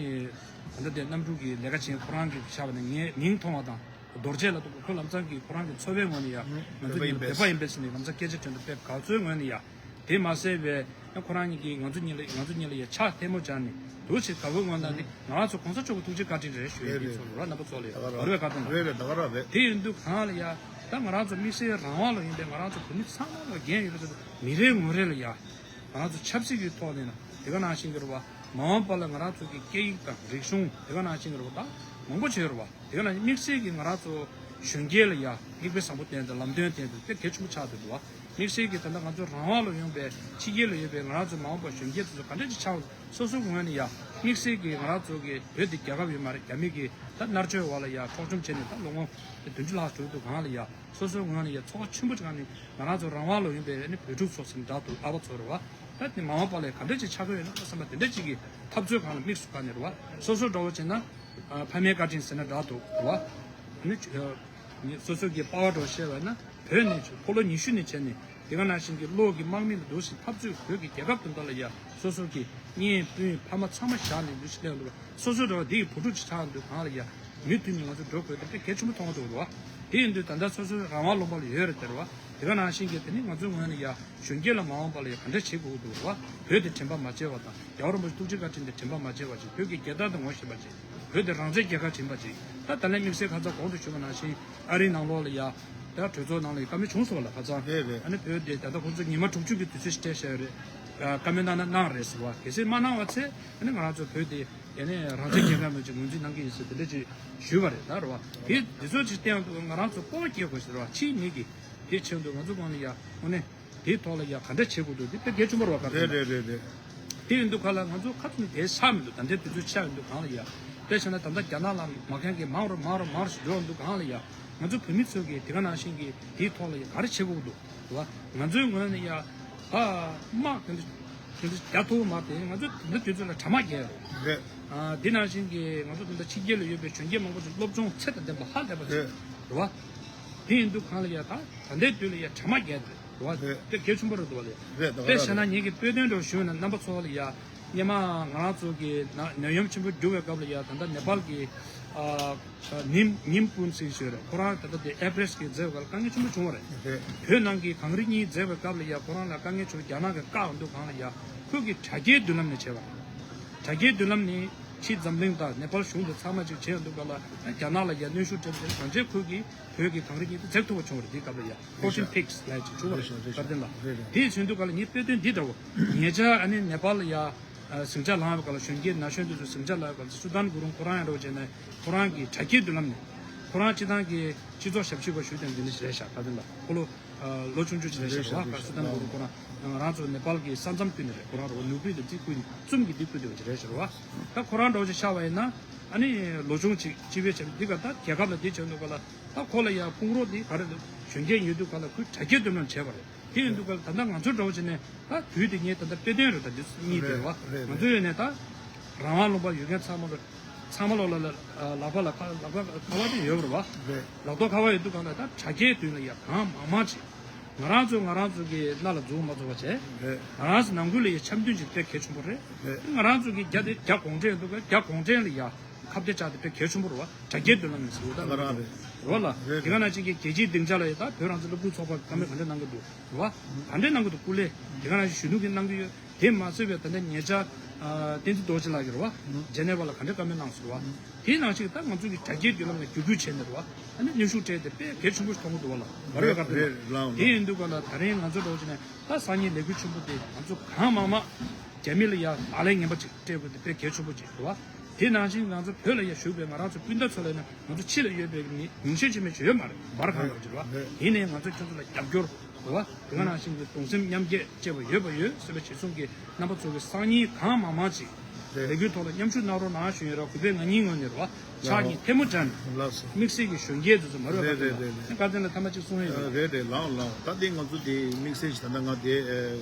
ད་ལྟ་དེ་གནམ་གྲུ་གི་ལས་ཀ་བྱེད་ཁོ་རང་གི་ཆགས་པ་ནས་ངའི་མིང་མཐོང་བ་དང་། རྡོ་རྗེ་ལ་ཁོ་ལམ་སང་གི་ཁོ་རང་གི་འཚོ་བའི་ངོས་ནས་ཡ་ང་ཚོ་བོད་པ་ཡིན་པས་ཟེར་ནས་ལམ་སང་སྐད་ཆ་དྲིས་འདུག་དཔེ་དགའ་ཚོའི་ངོས་ནས་ཡ། དེ་མ་ཟད་པའི་ཁོ་རང་གཉིས་ཀྱིས་ང་ཚོ་གཉིས་ལ་ང་ཚོ་གཉིས་ལ་ཡ་ཕྱག་ཐལ་མོ་སྦྱར་ནས་འདུག་ཞེས་དགའ་བོའི་ངོས་ནས་ནི་ང་རང་ཚོ་གོང་ས་མཆོག་གི་ཐུགས་རྗེ་བཀའ་དྲིན་རེད་ཞུ་ཡས་ཀྱི་ཚོར་རོགས་རྣམ་པ་ཚོ་ལ་ཡ་བར་བའི་བཀའ་དྲིན་རེད་རེད་ད་ག་རང་རེད། དེ་ཡིན་དུས་གང་ལ་ཡ་ད་ང་རང་ཚོ་དམིགས་བསལ་རང་དབང་ལ་ཡིན་པའི་ང་རང་ཚོ་བོད་མི་ཚང་མ་ལ་འགན་ཡོད་པའི་ཚོ་མི་རེ་ངོ་རེ་ལ་ཡ། ང་ཚོ་ཆབ་སྲིད་ཀྱི་ཐོག་ནས་ན་དེ་ག་ནང་བཞིན་གྱི་རེད་བ། མ་འོངས་པ་ལ་ང་རང་ཚོ་གི་སྐད་ཡིག་དང་རིག་གཞུང་དེ་ག་ནང་བཞིན་གྱི་རེད་བ། ད་མང་པོ་བྱས་རེད་བ། དེ་ག་ནང་བཞིན་དམིགས་བསལ་གྱི་ང་རང་ཚོ་གཞོན་སྐྱེས་ལ་ཡ་མིག་དཔེ་བཟང་པོ་བསྟན་ཏེ་ལམ་སྟོན་བསྟན་ཏེ་དཔེ་གལ་ཆེན་པོ་ཆགས་འདུག་བ། དམིགས་བསལ་གྱི་ད་ལྟ་ང་ཚོ་རང་དབང་ལ་ཡོང་པའི་ཕྱི་རྒྱལ་ལ་ཡོད་པའི་ང་རང་ཚོ་མ་འོངས་པ་གཞོན་སྐྱེས་ཚོ་ག་འདྲ་ཅིག་ཆགས་སོ་སོའི་ངོས་ནས་ཡ་དམིགས་བསལ་གྱི་ང་རང་ཚོ་གི་བོད་འདི་རྒྱལ་ཁབ་ཡོད་མ་རེད། རྒྱ་མི་གི་ད་མནར་གཅོད་འོག་ལ་ཡ་འཕྲོག་བཅོམ་བྱས་ནས་ད་ལོ་ངོ་བདུན་ཅུ་ལྷག་འགྲོ་འདུག་གང་ལ་ཡ། སོ་སོའི་ངོས་ནས་ཡ་ཚོར་བ་ཆེན་པོ་ཅིག་ནི་ང་རང་ཚོ་རང་དབང་ལ་ཡོང་པའི་ནི་བོད་ཕྲུག་ཚོ་ཟིན་འདྲ་འདུག་ཨ་ཕ་ཚོ་རེད་བ། ད་ནི་མ་འོངས་པ་ལ་ག་འདྲ་ཅིག་ཆགས་ཀྱི་ཡོད་ན་བསམ་པ་དེ་འདྲ་ཅིག་གི་འཐབ་རྩོད་སྒང་ལ་དམིགས་སུ་བཀར་ནས་རེད་བ། སོ་སོ་འདྲ་བོ་བྱས་ན་ཨ་ཕ་མའི་བཀའ་དྲིན་ཟེར་ན་འདྲ་འདུག་རེད་བ། ནི་ཨ་ནི་སོ་སོ་གི་པ་ཕ་འདྲ་བོ་བཤད་པ་ན་བོད་ནས་ཕོ་ལོ་ཉི་ཤུ་ནས་བྱས་ནས་དེ་ག་ནང་བཞིན་གྱི་བློ་གི་དམག་མི་ལ་འདུག་སེ་འཐབ་རྩོད་བོད་ཀྱི་རྒྱལ་ཁབ་དོན་དག་ལ་ཡ་སོ་སོ་གི་གཉེན་སྤུན་ཕ་མ་ཚང་མ་བཞག་ནས་འདུག་སེ་སླེབས་འདུག་བ། སོ་སོ་འདྲ་བ་འདི་ཡི་བུ་ཕྲུག་ཅིག་ཆགས་འདུག་གང་ལ་ཡ། མུ་མཐུད་ནས་ང་ཚོ་འགྲོ་དགོས་དེ་དཔེ་གལ་ཆེན་པོ་མཐོང་གི་འདུག་རེད་བ། དེ་ཡིན་དུས་ད་ལྟ་སོ་སོའི་རང་དབང་ལུང་པ་ལ་ཡོད་རེད་དེ་རེད་བ། དེ་ག་ནང་བཞིན་གྱི་དེ་ནི་ང་ཚོའི་ངོས་ནས་ཡ་གཞོན་སྐྱེས་ལ་མ་འོངས་པ་ལ་ཡ་ག་འདྲ་བྱེད་དགོས་ཀྱི་འདུག་རེད་བ། བོད་དེ་དྲན་པ་མ་བརྗེད་པ་དང་རྒྱལ་བ་རིན་པོ་ཆེ་ཐུགས་རྗེ་བཀའ་དྲིན་དེ་དྲན་པ་མ་བརྗེད་པ་ཅིག་བོད་ཀྱི་རྒྱལ་དར་དེ་ངོ་ཤེས་པ་ཅིག་བོད་དེ་རང་བཙན་རྒྱལ་ཁབ་ཡིན་པ་ཅིག་ད་ད་ལན་དམིགས་བསལ་ཁ་ཚ་གོང་དུ་ཞུས་པ་ནང་བཞིན་ཨ་རིའི་ནང་ལོགས་ལ་ཡ་ད་གྲོས་ཚོགས་ནང་ལ་ཡ་བཀའ་མོལ་བྱུང་སོང་བ་ལ་ཁ་ཚ། རེད་རེད། ཨ་ནི་བོད་དེ་ད་ལྟ་ཁོང་ཚོ་ཉི་མ་དྲུག་ཅུ་གི་དུས་ཚོད་ཞིག་སྤྲད་བཞག་ཡོད་རེད། བཀའ་མོལ་གནང་ན་གནང་རེད་ཟེར་བ། གལ་སྲིད་མ་གནང་བ་ཚེ་ཨ་ནི་ང་རང་ཚོ་བོད་དེ། ཡ་ནས་རང་བཙན་རྒྱལ་ཁབ་མི་གཅིག་ངོས་འཛིན་གནང་གི་ཡིན་ཟེར་དེ་འདྲ་ཅིག་ཞུས་པ་རེད་ད་རེད་བ། དེ་དེ་ཚོ་ཅིག་བསྟན་འདུག་ང་རང་ཚོ་སྤོབས་པ་སྐྱེ་དགོས་ཟེར་བ་ཕྱིའི་མི་གིས་དེ་བྱས་འདུག་ང་ཚོ་གང་ལ་ཡ་དངོས་གནས་དེའི་ཐོག་ལ་ཡ་ག་འདྲ་བྱེད་དགོས་འདུག་དེ་དཔེ་གལ་ཆེན་པོ་རེད་བ་ག་རེད་རེད་རེད་རེད། དེ་ཡིན་དུས་ག་ལ་ང་ཚོ་ཁ་ཚོན་དེ་ཆགས་མི་འདུག་ད་ལྟའི་དུས་ཚོད་ཆགས་ཡོང་དུས་གང་ལ་ཡ། དཔེ་བྱས་ན་ད་ལྟ་རྒྱ་ནག་ལ་མ་མཁན་གྱི་མང་རུ་མང་རུ་མང་རུ་ཞིག་འགྲོ་འདུག་གང་ལ་ཡ། ང་ཚོ་བོད་མི་ཚོ་གིས་དེ་ག་ནང་བཞིན་གྱི་དེའི་ཐོག་ལ་ཡ་ག་རེ་བྱེད་དགོས་འདུག་རེད་བ། ང་ཚོའི་ངོས་ནས་ཡ། ཨ། དམག་དེ་འདྲ་དེ་འདྲ་རྒྱག་ཐུབ་མ་རེད། ང་ཚོ་དེ་འདྲ་དུས་ཚོད་ལ་དྲ་དམག་རྒྱག་ཡོད་རེད། རེད། ཨ། དེ་ནང་བཞིན་གྱི་ང་ཚོ་དེ་འདྲ་ཕྱི་རྒྱལ་ལ་ཡོད་པའི་གཞོན་སྐྱེས་མང་པོ་ཞིག་སློབ་སྦྱོང་ཚད་དང་ལྡན་པ་ཧ་ལས་པ་ཞིག་རེད་བ། དེ་ཡིན་དུས་གང་ལ་ཡ་ད་ད་ལྟའི་དུས་ལ་ཡ་དྲ་དམག་རྒྱག་རེད་བ། དེ་གལ་ཆེན་པོ་རེད་འདུག་བ་ལས། རེད་ད་ག་དཔེ་བཤད་ན་རེད། ངེད་ཀྱི་དཔེ་སྟོན་འདྲ་ཞུས་ན་རྣམ་པ་ཚོ་ལ་ཡ། སྔོན་མ་ང་རང་ཚོ་གི་ན་ནད་ཡམས་ཆེན་པོ་རྒྱུག་པའི་སྐབས་ལ་ཡ་ད་ལྟ་ནེ་པཱལ་གྱི་ཨ་ཉིམ་ཉིམ་པུན་སིང་ཞུ་རེད། ཁོ་རང་ད་ལྟ་དེ་ཨེ་བྷ་རེ་སི་གི་མཛད་པའི་སྐབས་ལ་དཀའ་ངལ་ཆེན་པོ་བྱུང་བ་རེད། རེད། བོད་ནང་གི་གངས་རི་གཉིས་མཛད་པའི་སྐབས་ལ་ཡ་ཁོ་རང་ལ་དཀའ་ངལ་ཆེན་པོ་རྒྱ་ནག་གིས་བཀག་འདུག་གང་ལ་ཡ་ཁོས་ཀྱི་དྲ་རྒྱའི་མདུན་ལམ་ནས་བྱས་པ་རེད། དྲ་རྒྱའི་མདུན་ལམ་ནས་ཕྱིའི་འཛམ་གླིང་དང་ནེ་པཱལ་གཞུང་དེ་ཚང་མ་ཅིག་བྱས་འདུག་ག་ལ་རྒྱ་ནག་ལ་ཡ་གནོན་ཤུགས་སྤྲད་པ་དེ་གང་བྱས་ཁོས་ཀྱི་བོད་ཀྱི་གངས་རི་གཉིས་དེ་འཛེག་ཐུབ་པ་བྱུང་བ་རེད། དེའི་སྐབས་ལ་ཡ་ཕོར་ཊིན་པིག་སི་ལབ་ཅིག་བྱུང་བ་རེད། རེད་ཤག་རེད་ཤག་བཀའ་དྲིན་ལ། རེད་རེད། དེ་བྱས་འདུག་ག་ལ་ངས་དཔེ་སྟོན་འདི་འདྲ་བོ་ཉེ་ཆར་ཨ་ནི་ནེ་པཱལ་ལ་ཡ། ཨ་ཟིང་ཆ་ལངས་པའི་སྐབས་ལ་གཞོན་སྐྱེས་ན་གཞོན་དེ་ཚོ་ཟིང་ཆ་ལངས་པའི་སྐབས་ལ་སུ་དཱན་གུ་རུང་ཁོ་རང་ཡང་འགྲོ་བྱས་ནས་ཁོ་རང་གི་དྲ་རྒྱའི་མདུན་ལམ་ནས་ཁོ་རང་སྤྱི་བཏང་གི་སྤྱི་ཚོགས་ཞབས་ཕྱི་བ་ཞུ་དོན་འདི་འདྲ་ཞིག་རེད་ཤག་བཀའ་དྲིན་ལ། ཁོ་ལོ་ཨ་ལོ་ཆུང་ཆུང་ཞིག་རེད་ཤག་རེད་བ། སུ་དཱན་གུ་རུང་ཁོ་རང་ང་རང་ཚོ་ནེ་པཱལ་གི་ས་མཚམས་ཀུན་ནས་རེད། ཁོ་རང་རེད་བ། ནུབ་རི་དང་རྩིས་ཀུན་ནས་ཙུམ་གྱི་འདི་ཀུན་དེ་བ་ཅིག་རེད་ཤག་རེད་བ། ད་ཁོ་རང་འགྲོ་བྱས་ཤར་བ་ཡིན་ན་ཨ་ནི་ལོ་ཆུང་ཅིག་སྤྱི་པའི་ཆ་ནས་འདི་ག་ད་རྒྱལ་ཁབ་ལ་འདི་བྱས་འདུག་ག་ལ། ད་ཁོ་ལ་ཡ་ཕུང་རོགས་འདི་ག་རེ་འདུག་གཞོན་སྐྱེས་ཡོད་དུས་ག་ལ་ཁོས་དྲ་རྒྱའི་མདུན་ལམ་བྱས་པ་རེད། དེ་ཡིན་དུས་ག་ལ་ད་ལྟ་ང་ཚོ་འདྲ་བོ་བྱས་ནས་ད་དུས་དེ་ངས་ད་ལྟ་དཔེ་སྟོན་རེད། ད་འདི་གཉིས་དེ་རེད་བ། རེད་ང་ཚོ་རེད། ཡོད་ནས་ད་རང་དབང་ལུང་པ་ཡོད་མཁན་ཚང་མ་ལ་ཚང་མ་ལོག་ལ་ལ་ལག་པ་ལ་ཁ་ལག་པ་ཁ་བ་དེ་ཡོད་རེད་བ། རེད། ལག་ཐོག་ཁ་བ་ཡོད་དུས་ག་ལ་ད་དྲ་རྒྱའི་མདུན་ལ་ཡ་གང་མང་མང་ཅིག་ང་རང་ཚོ་ང་རང་ཚོ་གི་སྣ་ལ་འཛུགས་མ་ཚུགས་པ་བྱས། རེད། ང་རང་ཚོ་ནང་ཁུལ་ལ་ཡ་འཆམ་མཐུན་ཅིག་དཔེ་གལ་ཆེན་པོ་རེད། རེད། ང་རང་ཚོ་གི་རྒྱ་དེ་རྒྱ་གུང་ཁྲན་འདུག་ག་རྒྱ་གུང་ཁྲན་ལ་ཡ། ཁ་གཏད་བཅག་དེ་དཔེ་གལ་ཆེན་པོ་རེད་བ། དྲ་རྒྱའི་མདུན་ལམ་ནས་ཟེར་བ་ད་ང་རང་རེད། རེད་བ་ལ། རེད་དེ་ག་ནང་བཞིན་གྱི་རྒྱལ་སྤྱིའི་སྡིངས་ཆ་ལ་ཡོད་ད་བོད་རང་བཙན་སློབ་ཕྲུག་ཚོགས་པ་བཀའ་མོལ་ག་འདྲ་གནང་གི་འདུག་རེད་བ། ག་འདྲ་གནང་གི་འདུག་སྐུ་ལས་དེ་ག་ནང་བཞིན་གཞོན་ནུ་གིས་གནང་གི་ཡོད། དེ་མ་ཟད་པའི་ད་ལྟ་ཉེ་ཆར་ཨ་བསྟན་འཛིན་རྡོ་རྗེ་ལགས་ཀྱིས་རེད་བ། ཇེ་ནེ་ཝ་ལ་ག་འདྲ་བཀའ་མོལ་གནང་སོང་རེད་བ། དེ་ནང་བཞིན་ད་ང་ཚོ་གི་དྲ་རྒྱའི་མདུན་ལམ་ནས་བརྒྱུད་སྐུལ་བྱས་ནས་རེད་བ། ཨ་ནི་གནོན་ཤུགས་སྤྲད་དེ་དཔེ་གལ་ཆེན་པོ་ཞིག་མཐོང་གི་འདུག་བ་ལ། མ་རེད་བ་ག་རེད་རེད་ལགས། དེ་ཡིན་དུས་ག་ལ་ད་རིང་ང་ཚོ་འདྲ་བོ་བྱས་ནས་ད་སང་ཉིན་ལས་འགུལ་ཆེན་པོ་དེ་ང་ཚོ་གང་མང་མང་རྒྱ་མི་ལ་ཡ་ལག་ལེན་ངན་པ་ཅིག་སྤྲད་དགོས་དེ་དཔེ་གལ་ཆེན་པོ་ཅིག་རེད་བ། དེ་ནང་བཞིན་ང་ཚོ་བོད་ལ་ཡ་བཞུགས་པའི་ང་རང་ཚོ་སྤུན་ཟླ་ཚོ་ལ་ཡིན་ན་ང་ཚོ་ཕྱི་ལ་ཡོད་པའི་མི་ཉུང་ཤས་ཅིག་མེད་ཅིག་ཡོད་མ་རེད། འབར་གང་འདྲ་བོ་ཅིག་རེད་བ། ཡིན་ནའི་ང་ཚོས་ཁྱོད་ཚོ་ལ་རྒྱབ་སྐྱོར་རེད་བ། དེ་ག་ནང་བཞིན་གྱི་གདུང་སེམས་མཉམ་སྐྱེད་བཅས་པ་ཡོད་པ་ཡོད་ཟེར་བའི་རྗེས་སུ་གི་རྣམ་པ་ཚོ་གི་སང་ཉིན་གང་མང་མང་ཅིག་ལས་འགུལ་ཐོག་ལ་མཉམ་ཞུགས་གནང་རོགས་གནང་ཞུ་ཡིན་ར། གུས་པས་ང་གཉིས་ངོས་ནས་རེད་བ། ཕྱག་གཉིས་ཐལ་མོ་སྦྱར་ནས་ལགས་སོ། དམིགས་བསལ་གྱི་གཞོན་སྐྱེས་ཚོ་ཚོ་མ་རེད་བ། རེད་རེད་རེད་རེད། བཀའ་དྲིན་ལ་ཐ་མ་གཅིག་གསུང་ཡ་ཡོད། རེད་རེད་ལགས་ལགས། ད་དེ་ང་ཚོ་དེ་དམིགས་བསལ་ཞིག་ད་ལྟ་ང་དེ་ཨེ་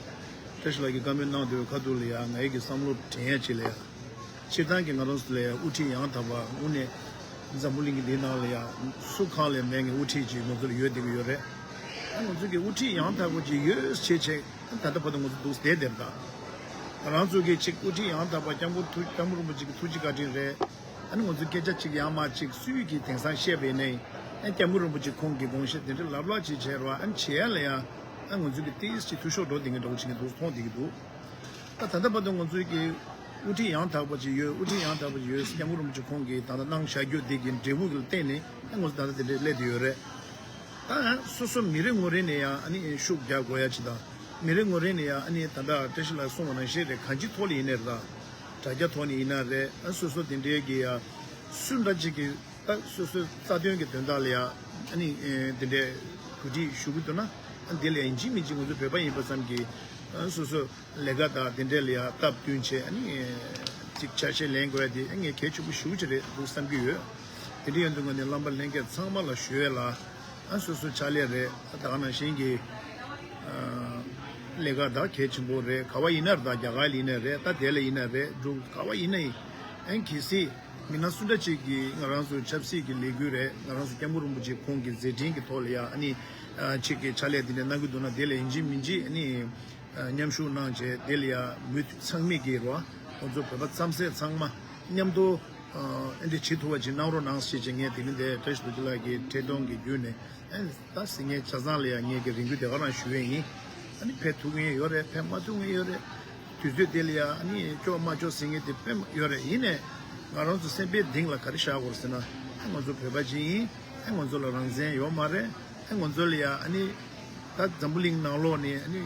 བཀྲ་ཤིས་ལགས་ཀྱིས་བཀའ་མོལ་གནང་དུས་ཁ་ཐུག་ལ་ཡ་ང་ཡི་གི་བསམ་བློ་དྲན་ཡ་ཅིག་ལ་ཡ། སྤྱིར་བཏང་གི་ང་རང་ཚོ་ལ་ཡ་དབུ་ཁྲིད་ཡང་དག་པ་དངོས་གནས་ འཛམ་བུ་གླིང་གི་འདིའི་ནང་ལ་ཡང་སུ་གང་ལས་མེད་ངེས་དབུ་ཁྲིད་ཅིག་ང་ཚོ་ལ་ཡོད་བསྡད་ཀྱི་ཡོད་རེད། ཨ་ང་ཚོ་གི་དབུ་ཁྲིད་ཡང་དག་པ་ཅིག་ཡོད་བྱས་བྱས་ད་ལྟ་བར་དུ་ང་ཚོ་འདུག་བསྡད་བསྡད་པ་དང་། ང་རང་ཚོ་གི་ཅིག་དབུ་ཁྲིད་ཡང་དག་པ་སྐྱབས་མགོན་ཐུགས་སྐྱབས་མགོན་རིན་པོ་ཆེ་གི་ཐུགས་རྗེ་བཀའ་དྲིན་རེད། ཨ་ནི་ང་ཚོ་སྐད་ཆ་གཅིག་ཡང་མ་གཅིག་སུས་ཀྱིས་དེང་སང་བཤད་པ་ཡིན་ནའི་ཨ་སྐྱབས་མགོན་རིན་པོ་ཆེ་ཁོང་གི་དགོངས་བཞེད་དེ་འདྲ་ལབ་ལབ་ཅིག་བྱས་རོགས། ཨ་ནི་བྱེད་ཡ་ལ་ཡང་ཨ་ང་ཚོ་གི་ཏིས་ཅིག་འཐུས་ཤོར་འགྲོ་བསྡད་མཁན་འདྲ་བོ་བྱེད་མཁན་འདུག་མཐོང་བསྡད་ཀྱི་འདུག་ད་ད་ལྟ་བར་དུ་ང་ཚོའི་གི་དབུ་ཁྲིད་ཡང་དག་པ་ཅིག་ཡོད། དབུ་ཁྲིད་ཡང་དག་པ་ཅིག་ཡོད། སྐྱབས་མགོན་རིན་པོ་ཆེ་ཁོང་གིས་ད་ལྟ་གནང་བཞག་རྒྱུ་འདི་གི་འབྲས་བུ་གི་སྟེང་ནས་ཨ་ང་ཚོ་ད་ལྟ་དེ་འདྲས་སླེབས་བསྡད་ཡོད་རེད། ད་སོ་སོ་མི་རེ་ངོ་རེ་ནས་ཡང་ཨ་ནི་ཤུགས་རྒྱག་དགོས་ཡ་ཅིག་དང་། མི་རེ་ངོ་རེ་ནས་ཡང་ཨ་ནི་ད་ལྟ་བཀྲ་ཤིས་ལགས་གསུངས་པ་ནང་བཞིན་རེད། གང་ཅིའི་ཐོག་ལ་ཡིན་ནའི་རེད། དྲ་རྒྱ་ཐོག་ནས་ཡིན་ན་རེད། ཨ་སོ་སོ་དེ་འདྲའི་གི་ཡ་སུ་འདྲ་ཅིག་གི་ད་སོ་སོའི་རྩ་དོན་གྱི་དོན་དག་ལ་ཡ་ཨ་ནི་དེ་འདྲའི་གོ་སྒྲིག་ཞུ་གི་འདུག་ན་ཨ་འདི་ལ་ཡ་ཡིན་གཅིག་མིན་གཅིག་ང་ཚོ་བོད་པ་ཡིན་པ་ཙམ་གྱིས་ཨ་སོ་སོ་ལས་ཀ་དང་དེ་འདྲས་ལ་ཡ་སྟབས་བསྟུན་བྱས་ཨ་ནི་ཅིག་ཆ་ཤས་ལེན་དགོས་ཡ་དེ་ཨ་ངས་གལ་ཆེན་པོ་ཞེ་པོ་ཅིག་རེད་འདུག་བསམ་གྱི་ཡོད། དེ་འདྲ་ཡིན་དུས་ང་ནི་རྣམ་པ་ལྷན་རྒྱས་ཚང་མ་ལ་ཞུ་ཡས་ལ་ཨ་སོ་སོ་ཕྱག་ལས་རེད། ད་ག་ནང་བཞིན་གྱི་ཨ་ལས་ཀ་ད་གལ་ཆེན་པོ་རེད། ག་བ་ཡིན་ན་རེད། ད་རྒྱ་གར་ལ་ཡིན་ན་རེད། ད་དེ་ལ་ཡིན་ན་རེད། འབྲུག་ག་བ་ཡིན་ན་ཡིན། ཨ་གལ་སྲིད་མི་སྣ་སུ་འདྲ་ཅིག་གིས་ང་རང་ཚོ་ཆབ་སྲིད་ཀྱི་ལས་འགུལ་རེད། ང་རང་ཚོ་སྐྱབས་མགོན་རིན་པོ་ཆེ་ཁོང་གི་མཛད་འཕྲིན་གྱི་ཐོག་ལ་ཡ་ཨ་ནི་ཨ་ཅིག་གི་ཕྱག་ལས་དེ་འདྲ་གནང་གི་འདུག་ན་དེ་ལ་ཡིན་གཅིག་མིན་གཅིག་ཨ་ནི་མཉམ་ཞུགས་གནང་བྱས་དེ་ལ་ཡ་མུ་མཐུད་ཚང་མས་ཀྱི་རོ་ཁོང་ཚོ་བོད་པ་རྩམ་ཟས་ཚང་མ་མཉམ་དུ་ཨ་འདི་བྱེད་ཐུབ་པ་ཅིག་གནང་རོགས་གནང་ཞེས་བྱས་ངས་དེ་རིང་འདིར་བཀྲ་ཤིས་རྡོ་རྗེ་ལགས་ཀྱི་འཕྲིན་གཏོང་གི་བརྒྱུད་ནས་ཨ་ད་ཟིན་ངའི་ཆ་ཚང་ལ་ཡ་ངས་ཀྱི་རེ་སྐུལ་དེ་ག་རང་ཞུ་ཡས་ཡིན། ཨ་ནི་ཕེབས་ཐུབ་མཁན་ཡོད་རེད། ཕེབས་མ་ཐུབ་མཁན་ཡོད་རེད། དུས་ཚོད་དེ་ལ་ཡ་ཨ་ནི་ལྕོགས་མ་ལྕོགས་ཟེར་མཁན་དེ་དཔེ་ཡོད་རེད། ཡིན་ནའི་ང་རང་ཚོ་སེམས་པའི་གཏིང་ལ་ག་རེ་བཞག་དགོས་ཟེར་ན་ཨ་ང་ཚོ་བོད་པ་ཅིག་ཡིན། ཨ་ང་ཚོ་ལ་རང་བཙན་ཡོད་མ་རེད། ཨ་ང་ཚོ་ལ་ཡ་ཨ་ནི་ད་འཛམ་བུ་གླིང་ནང་ལོགས་ནས་ཨ་ནི་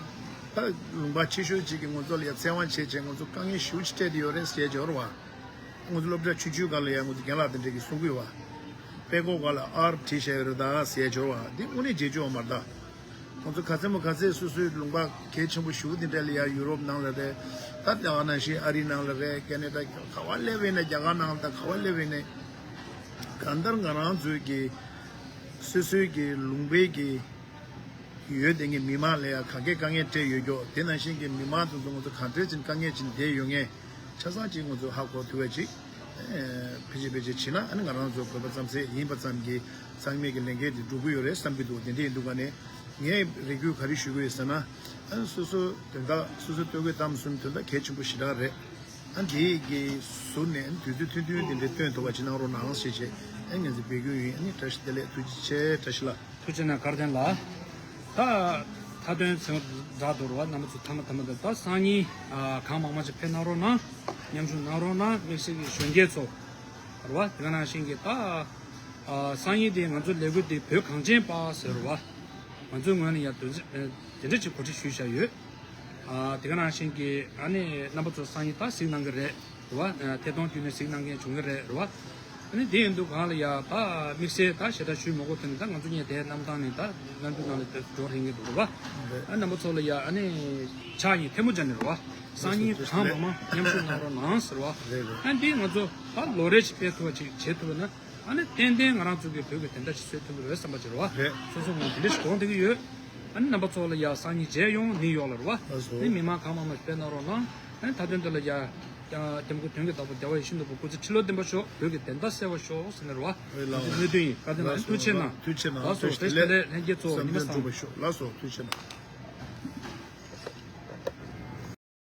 ད་ལུང་པ་ཆེ་ཤོས་ཅིག་གིས་ང་ཚོ་ལ་ཡ་བཙན་དབང་བྱས་བྱས་ང་ཚོ་དཀའ་ངལ་ཞེ་པོ་ཅིག་སྤྲད་དེ་ཡོད་རེད་ཟེར་གྱི་ཡོད་རེད་བ། ང་ཚོ་སློབ་གྲྭ་ཆུང་ཆུང་སྒང་ལ་ཡ་ང་ཚོ་རྒན་ལགས་དེ་འདྲས་ཀྱིས་གསུང་གི་ཡོད་བ། དཔྲལ་ཀོ་སྒང་ལ་ཨར་བྲིས་བཞག་ཡོད་རེད་ད་ཟེར་གྱི་ཡོད་རེད་བ། འདི་དངོས་གནས་བརྗེད་རྒྱུ་ཡོད་མ་རེད་ད། ང་ཚོ་ག་ཚད་མོ་ག་ཚད་སོ་སོའི་ལུང་པ་གལ་ཆེན་པོ་ཞེ་པོ་དེ་འདྲ་ལ་ཡ་ཡུ་རོབ་ནང་ལ་རེད། ད་ད་ག་ནང་བཞིན་ཨ་རི་ནང་ལ་རེད། ཁེ་ན་ཌ་ག་བ་སླེབས་པ་ཡིན་ན་རྒྱ་གར་ནང་ལ་ད་ག་བ་སླེབས་པ་ཡིན་ན་གང་ལྟར་ང་རང་ཚོའི་གི་སོ་སོའི་གི་ལུང་པའི་གི་ཡོད་དེ་ངས་མི་མང་ལ་ཡ་ག་གེ་དཀའ་ངལ་སྤྲད་ཡོད་ཀྱོག་དེ་ནང་བཞིན་གི་མི་མང་དེ་ཚོ་ང་ཚོ་གང་འདྲ་ཅིག་དཀའ་ངལ་ཅིག་བསྡད་ཡོད་ངས་ཆ་ཚང་ཅིག་ང་ཚོ་ཧ་གོ་ཐུབ་པ་ཅིག་ཕལ་ཆེར་ཕལ་ཆེར་བྱས་ན་ཨ་ནི་ང་རང་ཚོ་བོད་པ་རྩམ་ཟས་ཡིན་པ་ཙམ་གྱིས་ཚང་མས་ཀྱི་ལས་འགན་དེ་འགྲུབ་ཀྱི་ཡོད་རེད་བསམ་གྱི་འདུག་དེ་འདྲ་ཡིན་དུས་ག་ནས་ངས་རེ་སྐུལ་ག་རེ་ཞུ་གི་ཡོད་ཟེར་ན། ཨ་ནི་སོ་སོ་དོན་དག་སོ་སོ་ལྟོ་གོས་གཏམ་གསུམ་དོན་དག་གལ་ཆེན་པོ་ཞེ་དྲག་རེད། ཨ་འདི་གི་ཟུར་ནས་དུས་ཚོད་ཐུང་ཐུང་དེ་འདྲའི་སྟོན་ཐུབ་པ་ཅིག་གནང་རོགས་གནང་ཞེས་བྱས་ཨ་ངས་འདི་འབོད་སྐུལ་ཡིན། ཨ་ནི་བཀྲ་ཤིས་བདེ་ལེགས། ཐུགས་རྗེ་ཆེ། བཀྲ་ཤིས་ལགས། ཐུགས་རྗེ་གནང་། བཀའ་དྲིན་ལ། ད་མཐའ་དོན་ཚན་ར་དོར་བ་རྣམ་པ་ཚོ་ཐ་མ་ཐ་མ་དེ་ད་སང་ཉིན་ཨ་གང་མང་མང་ཞིག་ཕེབས་གནང་རོགས་གནང་། མཉམ་ཞུགས་གནང་རོགས་གནང་། དམིགས་བསལ་གྱི་གཞོན་སྐྱེས་ཚོ་རེད་བ། དེ་ག་ནང་བཞིན་གྱི་ད་ཨ་སང་ཉིན་དེ་ང་ཚོ་ལས་འགུལ་དེ་བོད་གངས་ཅན་པ་ཟེར་བ་ང་ཚོའི་ངོས་ནས་ཡང་དོན་ཚན་དེ་འདྲ་ཅིག་གོ་སྒྲིག་ཞུས་བཞག་ཡོད། ཨ་དེ་ག་ནང་བཞིན་གྱི་ཨ་ནི་རྣམ་པ་ཚོ་སང་ཉིན་ད་གཟིགས་གནང་གི་རེད། རེད་བ། ཐད་གཏོང་བརྒྱུད་ནས་གཟིགས་གནང་མཁན་བྱུང་གི་རེད། རེད་བ། ཨ་ནི་དེ་ཡིན་དུས་གང་ལ་ཡ་ད་དམིགས་བསལ་ད་ཞེ་དྲག་ཞུས་མ་དགོས་དོན་ནི་ད་ང་ཚོ་གཉིས་དེ་གནམ་ཐང་ནས་ད་གནམ་གྲུ་ནང་ལ་དེ་འགྲོ་རན་གྱི་འདུག་རེད་བ། རེད། ཨ་རྣམ་པ་ཚོ་ལ་ཡ་ཨ་ནི་ཕྱག་གཉིས་ཐལ་མོ་སྦྱར་ནས་རེད་བ། སང་ཉིན་གང་མང་མང་མཉམ་ཞུགས་གནང་རོགས་གནང་ཟེར་བ། རེད་རེད། ཨ་འདི་ང་ཚོ་ད་ལོ་རེ་ཞིག་སྤེལ་ཐུབ་པ་ཅིག་བྱེད་ཐུབ་པ་ན་ཨ་ནི་ཏན་ཏན་ང་རང་ཚོ་གི་བོད་ཀྱི་བདེན་མཐའ་ཞིག་གསོ་ཐུབ་ཀྱི་རེད་བསམ་པ་ཅིག་རེད་བ། རེད། སོ་སོ་ངོས་འདི་འདྲ་ཞིག་དགོངས་བསྡད་ཀྱི་ཡོད། ཨ་ནི་རྣམ་པ་ཚོ་ལ་ཡ་སང་ཉིན་མཇལ་ཡོང་ནི་ཡོད་ལ་རེད་བ། ལགས་སོ། ཨ་ནི་མི་མང་གང་མང་མང་ཞིག་སྤེལ་གནང་རོགས་གནང་། ཨ་ནི་མཐའ་དོན་དེ་ལ་ཡ། སྐྱབས་མགོན་དོན་གྱི་བདག་པོ་རྒྱལ་བ་ཡིད་བཞིན་ནོར་བུ་སྐུ་ཚེ་ཁྲི་ལོ་བརྟན་པར་ཤོག་བོད་ཀྱི་བདེན་མཐའ་གསལ་བར་ཤོག་ཟེར་ནས་རེད་བ། ཨེ་ལགས། ང་ཚོའི་སྨོན་འདུན་ཡིན། བཀའ་དྲིན་ལགས། ལགས་སོ། ཐུགས་རྗེ་གནང་། ཐུགས་རྗེ་གནང་། ལགས་སོ། བཀྲ་ཤིས་བདེ་ལེགས་ལྷན་རྒྱས་ཚོ། ཉི་མ་བཟང་། བསམ་དོན་འགྲུབ་པར་ཤོག་ལགས་སོ། ཐུགས་རྗེ་གནང་།